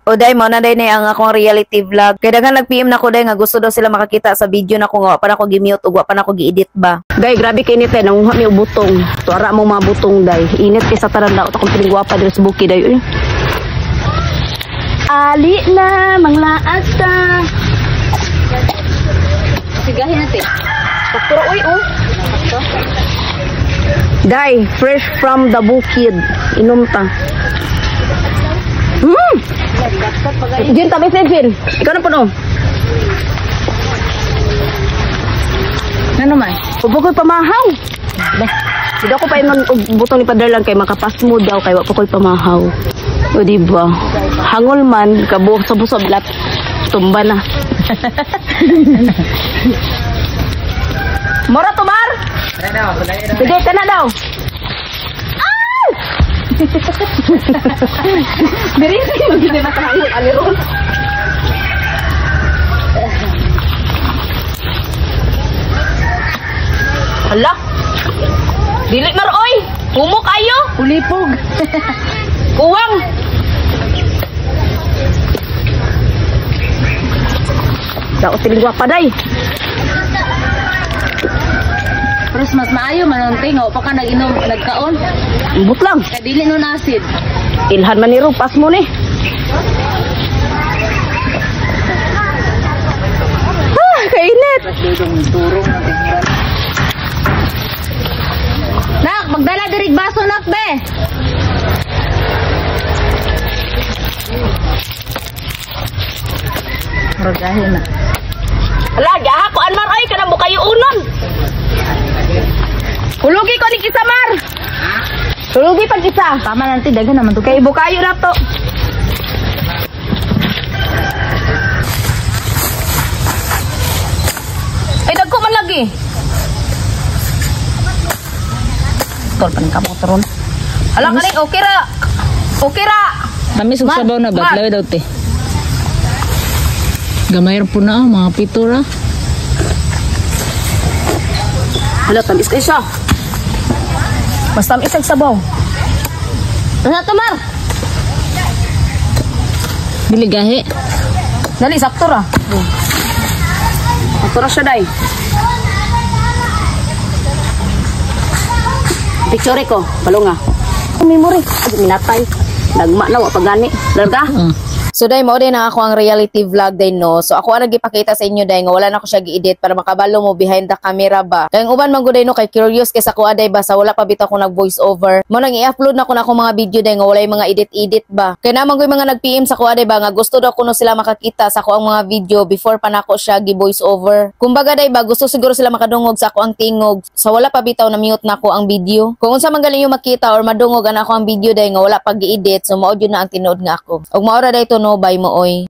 O day, mao na day ni ang akong reality vlog. Kay daghan nag-PM na ko day nga gusto daw sila makakita sa video na ko nga wa pa nako gi-mute ug wa pa nako gi-edit ba. Day, grabe kay init eh. Nanguha mi og butong. Tuara mo mga butong, day. Init kay sa tanan, daot akong piling gwapa diri sa bukid, day. Uy. Ali na, manglaas ta. Sigahin natin. Sakto ra, uy, oh. Day, fresh from the bukid. Inom ta. Jin, tabi si Jin. Ikaw na po, no? Ano man? Ubo ko'y pamahaw. Hindi ako pa inon og butong ni Padre lang kay makapasmo daw kay wa pa ko'y pamahaw. O di ba? Hangol man kabuok sa busob lat tumba na. Mora tumar. Sige kana daw. Aw! Diri sa gid na kahangol aliron. Hala. Dili mar oy. Humo kayo. Ulipog. Kuwang. Daot siling gwapa day. Pero mas maayo man ang tingaw pa ka nag-inom, nagkaon. Ambot lang. Kay dili nun acid. Ilhan man ni ro, pas mo ni. Ah, kainit. Nak, magdala dirig baso nak be. Ragahin na. Hala, gaha ko anmar ay kanang bukayo unon. Hulugi ko ni isa mar. Hulugi pag isa. Tama nanti daghan naman to. Kay bukayo na to. Ay dagko man lagi. Tol pa ning kamot ron. Hala kaning okay ra. Okay ra. Tamis og sabaw na Mar. badlaw daw te. Gamay ra po na ah, mga pito ra. Hala, tamis kay siya. Mas tamis ang sabaw. Ano to, Mar? Dili gahi. Dali, sakto ra. Sakto ra siya, day. Picture ko, palunga. Memory. Ay, minatay. Nagma na, wa pagani. Larga? So day mao din ang ako ang reality vlog day no. So ako ang nagipakita sa inyo day nga wala na ko siya gi-edit para makabalo mo behind the camera ba. Kay ang uban man gud day no kay curious kay sa kuha day ba sa wala pa bitaw ko nag voice over. Mo nang i-upload na ko na akong mga video day nga walay mga edit-edit ba. Kay naman gud mga nag-PM sa kuha day ba nga gusto daw kuno sila makakita sa ako ang mga video before pa nako siya gi-voice over. Kumbaga day ba gusto siguro sila makadungog sa ako ang tingog sa wala pa bitaw na mute nako ang video. Kung unsa man galing yung makita or madungog ana ako ang video day nga wala pa gi-edit, so mao jud na ang tinuod nga ako. Og mao ra day to no, bye mo oy.